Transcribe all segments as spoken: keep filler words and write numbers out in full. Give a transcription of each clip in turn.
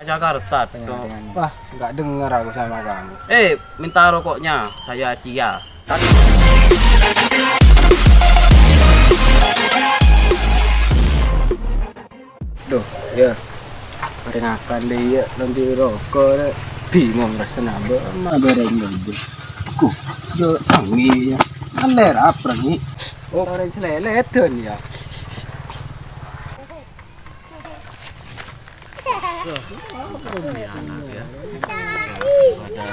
Jakarta. Wah, nggak dengar aku sama kamu. Eh, minta rokoknya, saya cia. Duh, ya. Paringakan deh, ya, nanti rokok, deh. Bingung rasanya, Mbak. Sama goreng, Mbak. Kuh, yo, angin, ya. Aler apa, nih? Oh, goreng celele, Don, ya. Wah, ini anak ya. Pada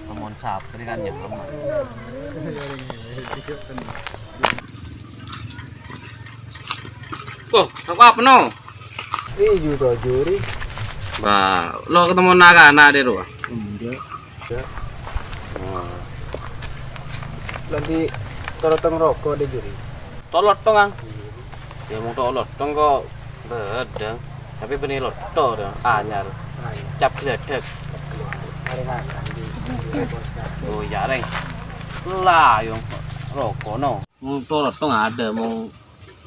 kemon sapi kan nyaman. Kok, aku apa no? Ih, juga juri. Wah, lo ketemu anak-anak deh, Ruh? Enggak. Ya. Wah. Nanti kalau teng rokok deh, juri. Tolotong, ah. Ya, mau tolotong kok beda. Tapi beni lotto dah, anyar. Anyar. Cap gledek. Mari makan di, di Bos Kak. Oh, iya, Reng. Lah, yo rokok, no. Mau tolotong ada, mau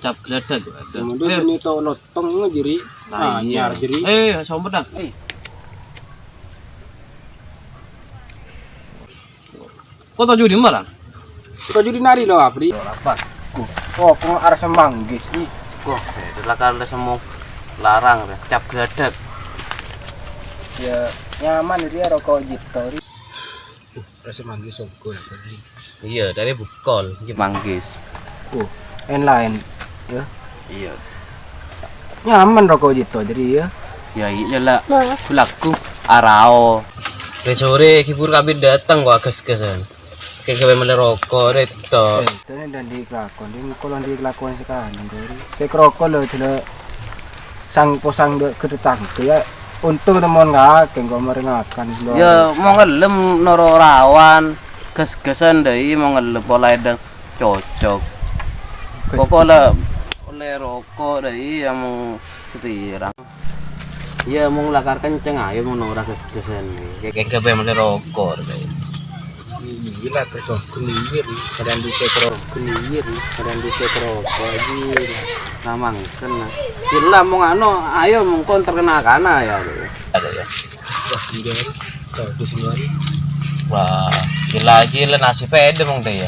cap gledek ada. Kemudian ini tolotong, jeri. Nah, iya. Anyar, jeri. Eh, sompet dah. Eh. Kok tau judi malah? Kok judi nari lo, Apri? Lo apa? Oh, kok arah semanggis, nih. Kok, eh, itu lah kalau semua larang, deh. Cap gledek. Ya, nyaman dia rokok Jito, ri. Uh, rasa manggis sogol, apa, ri? Iya, dari bukol, manggis. Uh, en lain, ya. Iya. Nyaman rokok Jito, jadi ya. Ya, iya lah. Nah. Lagu arao. Sore-sore, hibur kami datang, kok agas-gasan. Kayak gawe mele rokok, Rit, tok. Eh, itu nih dan di kelakon, di mukul di kelakon sekali, Ri. Saya kerokok loh, jelas sang posang de-, ketetangga ya. Untung temuan kakek, kok meringakan. Ya, mau ngelem noro rawan, gas-gasan deh, mau ngelem pola edang cocok. Gas-gasan. Pokoknya oleh rokok deh, yang mau setirang. Iya, mong lakar kenceng ayo mong ora ges-gesan. Kayak gawe mele rokok, kayak. Iya, lah, terus kok keliir, kadang di sekro. Keliir, kadang di sekro, anjir. Namang kena. Gila, mong ano, ayo mong kon terkena kana ya. Ada ya. Wah, anjir. Bagus luar. Wah, gila aja lah nasib pede mong deh ya.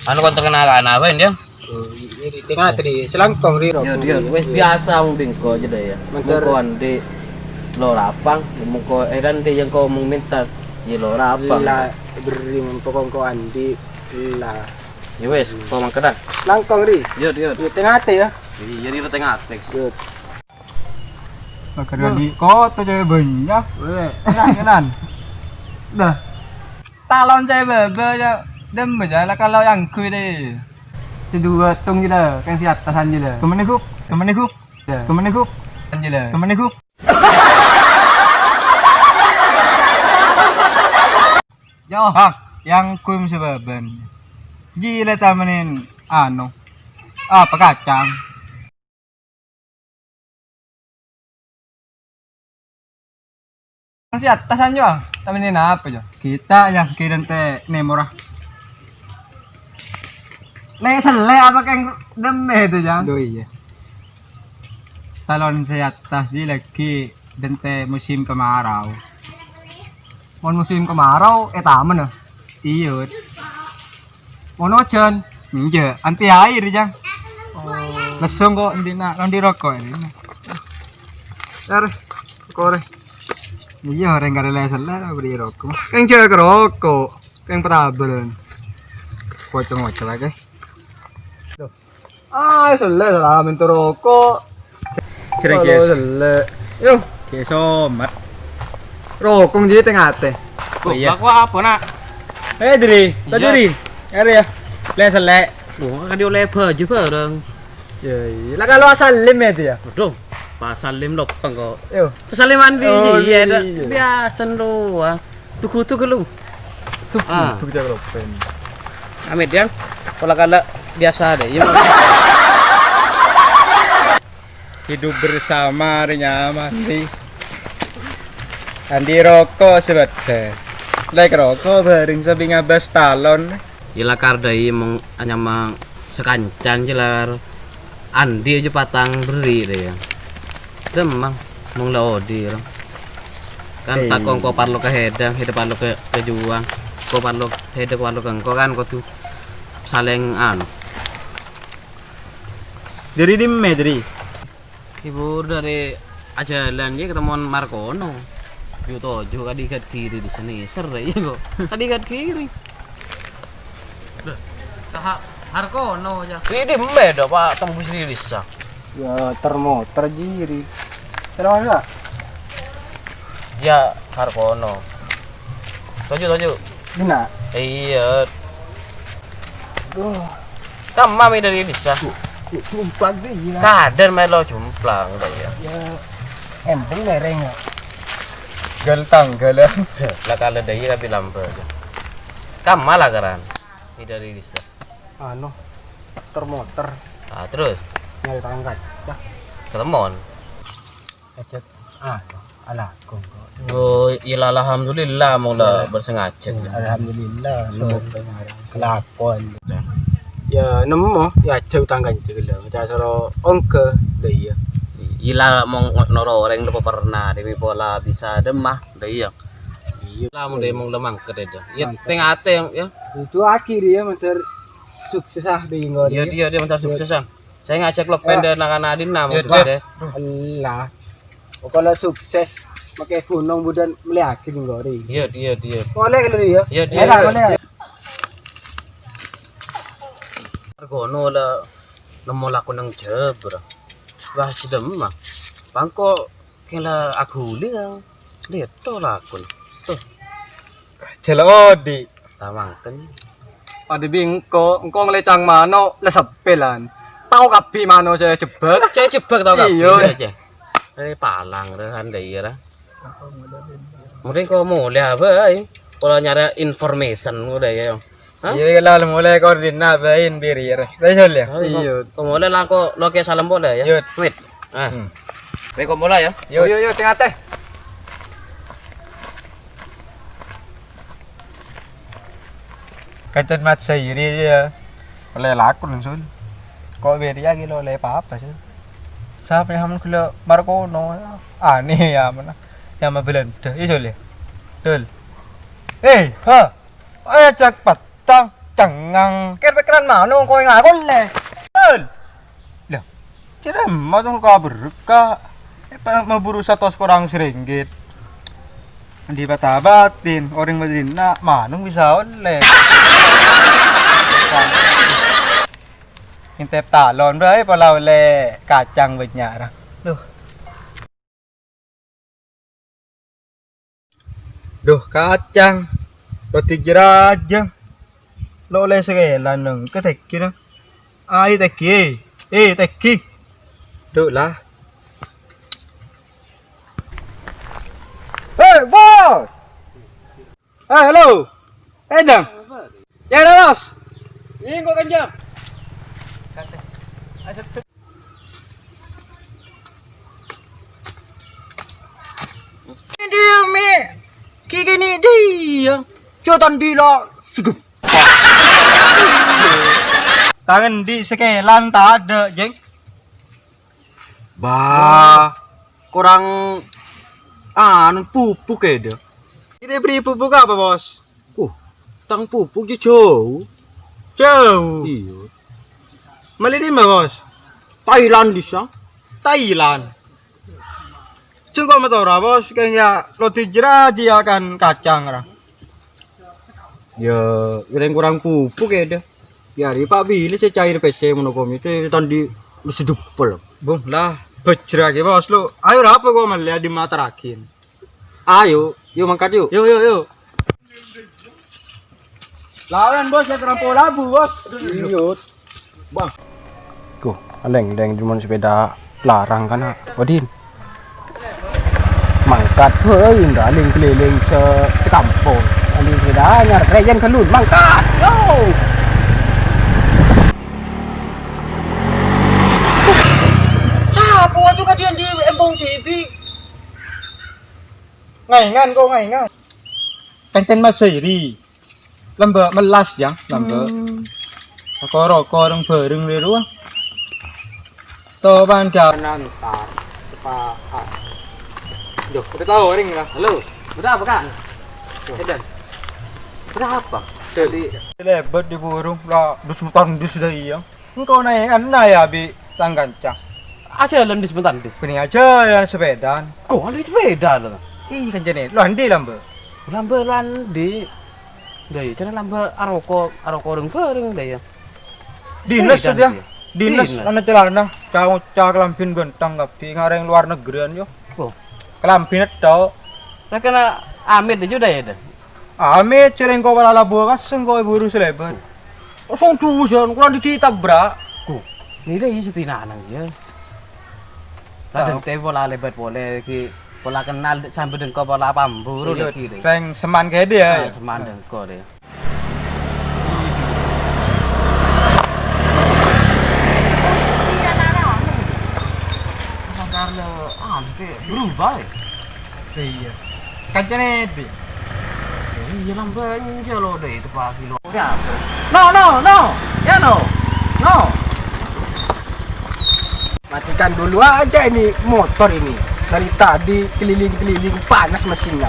Anu kon terkena kana apa dia? Oh, ini di tengah tadi, selangkong, Ri, Ro. Iya, dia wis biasa mung bengko aja deh ya. Mung ko andi' lo rapang, mung ko, eh, kan dia yang ko mung minta, ya lo rapang. Lah, beri mung pokok ko andi', lah. Ya wis, ko mangkana. Selangkong, Ri. Iya, iya. Di tengah ate ya. Iya, di tengah ate. Iya. Makan kali koto cewek banyak. Weh, enak, enak. Dah. Talon cewek baba ya. Dem aja lah kalau yang gue deh. Kedua tung gila, kan si atasan gila. Temen iku, temen iku. Ya. Temen iku. Gila. Temen iku. Yo, hak, yang gue mesti baban. Gila tamenin anu. Apa kacang? Masih atas anjo, tapi ini apa jo? Kita yang kirim te nemora. Le selle apa keng deme itu jang? Duh iya. Salon se atas ji lagi dente musim kemarau. Mon musim kemarau, eh tamen ya. Iya. Mon ojan, enggak, anti air jang. Oh. Lesung kok endi nak, endi rokok ini. Are, kore. Iya, orang kare leser lah, beri rokok. Keng cewek rokok, keng petabelan. Kocok ngocok lagi. Ah, selle salah minta rokok. Jere, Kies. Selle. Yo, Kies Somat. Rokok di tengah ate. Oh, iya. Aku apa, Nak? Eh, Dri, tak Dri. Are ya. Le selle. Wah, kan dia oleh baju bareng. Ya, iya. Lah kalau asal lem ya dia. Aduh, pasal lem lopeng kok. Yo. Pasal lem andi sih, iya, iya. Biasa lu, ah. Tuku-tuku lu. Tuku, ah. Tuku jago lopeng. Amit, Yang. Pola kala biasa deh, iya. Hidup bersama, re nyaman, ri. Andi rokok sebentar. Lek rokok bareng sambil ngabas talon. Ila kardai mong anyamang sakancan jelar. Andi aja patang beri deh, ya. Demang, mong la odi, ya. Kan ta' kongko parlo ka hèdâ, hèdâ parlo ka, ka juwâng. Ko parlo, hèdâ ko parlo ka engko' kan kodhu salèng anu. Dâri dimma, dâri? Ghibur dâri ajhâlân, yâ, ketemuan Markono. Ju toju' ka Digat Giri di sini, ser, yâ, kok. Ka Digat Giri. Loh, ka ha-, Harkono, yâ. Di dimma, dâ, Pak, tembus rilis, yâ. Ya, ter-moter jiri. Terus, Pak? Ya, Harkono. Toju', toju'. Dina? Iyâ. Duh. Kamma mè' dâri dissa? Ju-, ju-, jumplak dâ' iyâ. Kadhân mè' lo jumplak, dâ' iyâ. Ya, embung mèrèng, ya. Gal tanggalan. La kala dâ' iyâ kabbhi lambâ', yâ. Kamma la karan. Mè' dâri dissa. Anu, ter-moter. Ah, terus? Nyarè tangghâl. Yâ. Ketemuan. Ecet. Ah, alako kok. Oh, iyâ, alhamdulillah, mon la bersengaja. Alhamdulillah, kelakon. Ya, nemmo, ya, jhâ' utang kanca ghellâ'. Ca' soro ongghâ, dâ' iyâ. Iyâ, la, mon noro' orèng loppa pernah, demi pola bisa dâ' emma, dâ' iyâ. Iyâ. La, mon dâ' mon la mangkat, dâ' iyâ. Mangkat. Tè-ngatè, yâ. Itu akhir, ya, mandhâr sukses, ah, bingung. Iyâ, iyâ, iyâ, mandhâr sukses, ah. Saya ngajak lo pendek anak-anak Adina, maksudnya. Ella. Pokoknya sukses. Pakai gunung budan melihat gini, Gori. Iyâ, iyâ, iyâ. Boleh kalau ya? Iyâ, iyâ. Boleh. Argono la nemmo lakon nang Jabra. Wah, si Dema. Pangko kela aguli yang lihat to lakon. Tuh. Jala odi. Tamangken. Adi bingko, engko nglecang mano, lesepelan. Tao kabbi mano saya jebak. Saya jebak tao kabbi. Iya. Saya aja. Ini palang, rè, kan, dâ' iyâ, rè. Mending ko mulai apa, eh? Kalau nyari information udah ya, yong. Hah? Iya, lah, mulai koordinat, bain, bir, ya, rè. Rè, Jol, ya? Oh, iya. Ko mulai lah, ko, lo ke salam boleh, ya? Iya. Wait. Ah. Hmm. Wait, ko mulai, ya? Iya. Iya, iya, tengah teh. Kancen Mat Sairi ya. Oleh lakon, Sun. Kok Beria gila oleh apa-apa, Sun? Sapa yang hamil gula Markono? Aneh ya, mana? Yang mah Belanda. Iya, Sun, ya? Dul. Eh, ha. Ayo, cak patang, cengang. Kir pikiran mano kowe ngakon, le? Dul. Lah, cere ma tong ka berka. Eh, pa-, maburu satos korang seringgit. Di patabatin, orèng Madinah, manung bisa ollè. Ngintip talon bae pola ollè kacang bannya', ra. Duh. Duh, kacang. Roti jeraja. Lo oleh sekelan dong. Ke teki dong. Ayo teki. Eh, teki. Duh lah. Hei, bos. Eh, halo. Eh, dong. Ya, Ros. Ini kok kencang. Dia, Mi. Gigi ni dia. Jotan dilo. Suduh. Tangan di sekelan tak ada, Jeng. Bah, korang anu pupuk ya, Dok? Ini beri pupuk apa, Bos? Uh, tang pupuk ya jauh. Jauh? Iya. Mali di mana, Bos? Thailand bisa. Thailand. Cuma motor, Bos, kayaknya roti jeraji akan kacang, ra. Ya, kurang-kurang pupuk ya, dah. Ya, hari Pak Billy saya cair P C mono komi itu tadi sedupel. Bung, lah, bejrake, Bos, lu. Ayo, apa gua melihat di mata rakin? Ayo, yuk mangkat, yuk. Yuk, yuk, yuk. Lawan, Bos, ya, kerampo labu, Bos. Aduh, aduh, aduh. Iya. Bang. Tuh, aleng-leng cuman sepeda larang kana. Wadin. Mangkat, hei, indah aling keliling se-, sekampung. Aling sepeda anyar, rejen kelun, mangkat. Yo. Sapa juga dia di embung T V? Ngaingan kok ngaingan. Tenten Mas Sairi. Lamba melas ya, lamba. Hmm. Koro-koro bareng lho. To ban ga-, nantar. Cepat. Duh, udah tahu ring lah. Halo. Berapa, Kak? Edan. Berapa? Jadi, lebat di burung, la, dus mutandus dah iya. Engko' naekan, nae abi' tang kanca. Ajalan dus mutandus. Bânnè ajalan sepèdaan. Kok andi' sepèda lo? Ih, kancana. Lo andi' lamba'? Lamba' lo andi'. Dah iya, jârèya lamba' aroko, aroko rèng-bhâreng dah iya. Dinas sepèda dia. Dinas, dinas. Ana celana, ca-, ca kalambhi ghânteng kabbhi, ngarèng luar negerian yo. Oh. Kalambhi netto. Lah kena amit aja dah ya dah. Amit, jârèya engko' pala labu kaseng engko' buru selebat. Kosong dusan, kurang ditabrak. Ku, nilai iya setinana ya. Kadang te pola lebat polè ki, pola kenal sambil dengko pola pamburu. Iya, lagi deh. Peng seman kayak dia ya. Ah, seman dengko deh. Karena ante berubah ya. Iya. Kancana di. Iya, lambanya lo deh itu pagi lo. Udah. No, no, no. Ya no. No. Matikan dulu aja ini motor ini. Dari tadi keliling-keliling, panas mesinnya.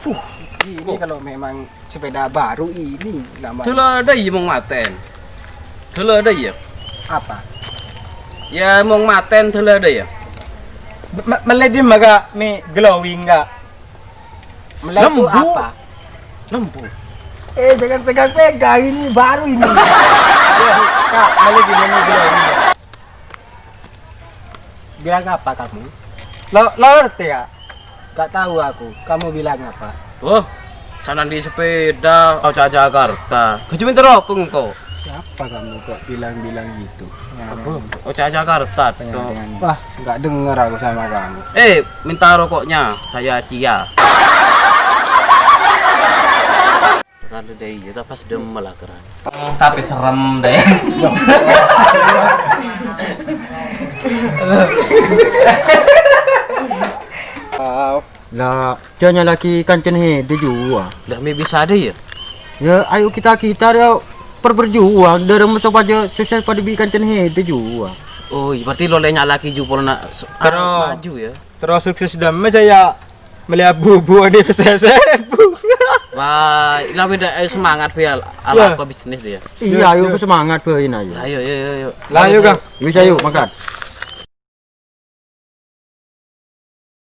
Uh, ini kalau memang sepeda baru ini namanya. Dulâ dâ' iyâ mon matèn. Dulâ dâ' iyâ. Apa? Ya mon matèn dulâ dâ' iyâ. Me-, mellè dimma, Kak? Mi glowing, Kak. Mellè itu apa? Lembu. Eh, jangan pegang-pegang, ini baru ini. Kak, mellè dimma mi glowing, Kak? Bilang apa kamu? Lo, lo ngerti ya? Gak tahu aku. Kamu bilang apa? Oh, sana di sepeda, oca Jakarta. Baju minta rokok engko. Siapa kamu kok bilang-bilang gitu? Apa? Oca Jakarta, Cok. Wah, nggak denger aku sama kamu. Eh, minta rokoknya, saya Cia. Kalau deh, iya, tak pas dem malah keren. Tapi serem deh. Lah, jâ' nyala'aghi kancana hèdâ jiyâ. Lah, mè' bisa dâ' iyâ? Ya, ayo kita-kita ya berperjuang dârâmma sopajâ sukses padâ bi' kancana hèdâ jiyâ. Oh, iya, berarti lo lè nyala'aghi jiyâ polana s-, Terus. Maju ya. Terus sukses dâmma jâ' ya mellè bubu andi' sèbu. Wah, ila beda, eh, semangat, Bel. Iya. Alako bisnis dia. Iya, ayo, semangat, Bel, ini, ayo. Ayo, ayo, ayo, ayo. Lah, ayo, Kang. Bisa, yuk, makan.